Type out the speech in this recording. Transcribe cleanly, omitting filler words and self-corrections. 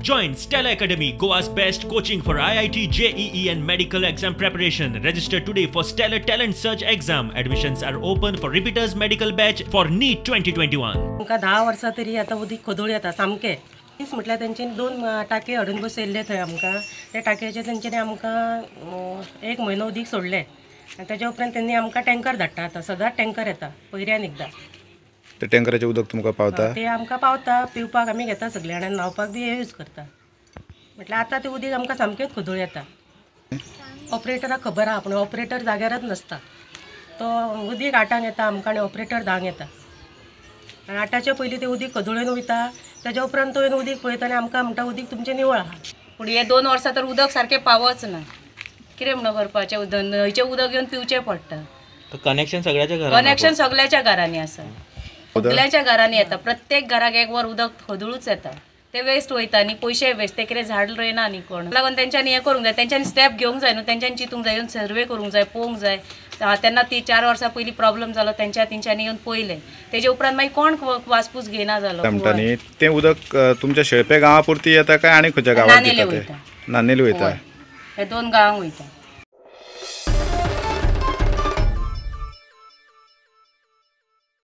Join Stellar Academy, Goa's best coaching for IIT, JEE and medical exam preparation. Register today for Stellar Talent Search exam. Admissions are open for repeaters medical batch for NEET 2021. आमकां 10 वर्सां तरी आतां उदीक खदूळ येता सामकें. तीच म्हटल्यार तेंच्यांनी 2 टांके हाडून बसयल्ले थंय आमकां. त्या टांकयेचेर तेंच्यांनी आमकां 1 म्हयनो उदीक सोडलें आनी तेज्या उपरांत तेंणी आमकां टँकर धाडटा. आतां सदांच टँकर येता पयऱ्यान एकदां. ते टँकराचें उदक तुमकां पावता? ते आमकां पावता, पिवपाक आमी घेता सगळे आनी न्हांवपाक बी हे यूज करता. म्हटल्यार आतां तें उदीक आमकां सामकेंच खदूळ येता. ऑपरेटराक खबर आहा पूण ऑपरेटर जाग्यारच नासता. तो उदीक 8 येता आमकां आनी ऑपरेटर 10 येता. आनी 8च्या पयलीं तें उदीक खदूळ येवन वयता. तेज्या उपरांत तो येवन उदीक पळयता आनी आमकां म्हणटा उदीक तुमचें निवळ आहा. पूण हे 2 वर्सां तर उदक सारकें पावच ना. कितें म्हणून करपाचें, न्हंयचें उदक घेवन पिवचें पडटा. कनेक्शन सगळ्याच्या घरांनी? कनेक्शन सगळ्याच्या घरांनी आसा. सगळ्याच्या घरांनी येता. प्रत्येक घराक 1 वर उदक खदूळूच येता. ते वेस्ट वयता न्ही, पयशे वेस्ट. ते कितें झाड रोयना न्ही कोण. लागून तेंच्यांनी हें करूंक जाय, तेंच्यांनी स्टेप घेवंक जाय न्हू, तेंच्यांनी चिंतूंक जाय, येवन सर्वे करूंक जाय, पळोवंक जाय. तेन्ना ती 4 वर्सां पयलीं प्रॉब्लम जालो तेंच्या तेंच्यांनी येवन पळयलें. तेजे उपरांत मागीर कोण वासपूस घेयना जालो. म्हणटा न्ही तें उदक तुमच्या शेळपे गांवा पुरती येता काय आनी खंयच्या गांवांत? नानेले वयता. नानेले वयता. हे 2 गांवांक वयता.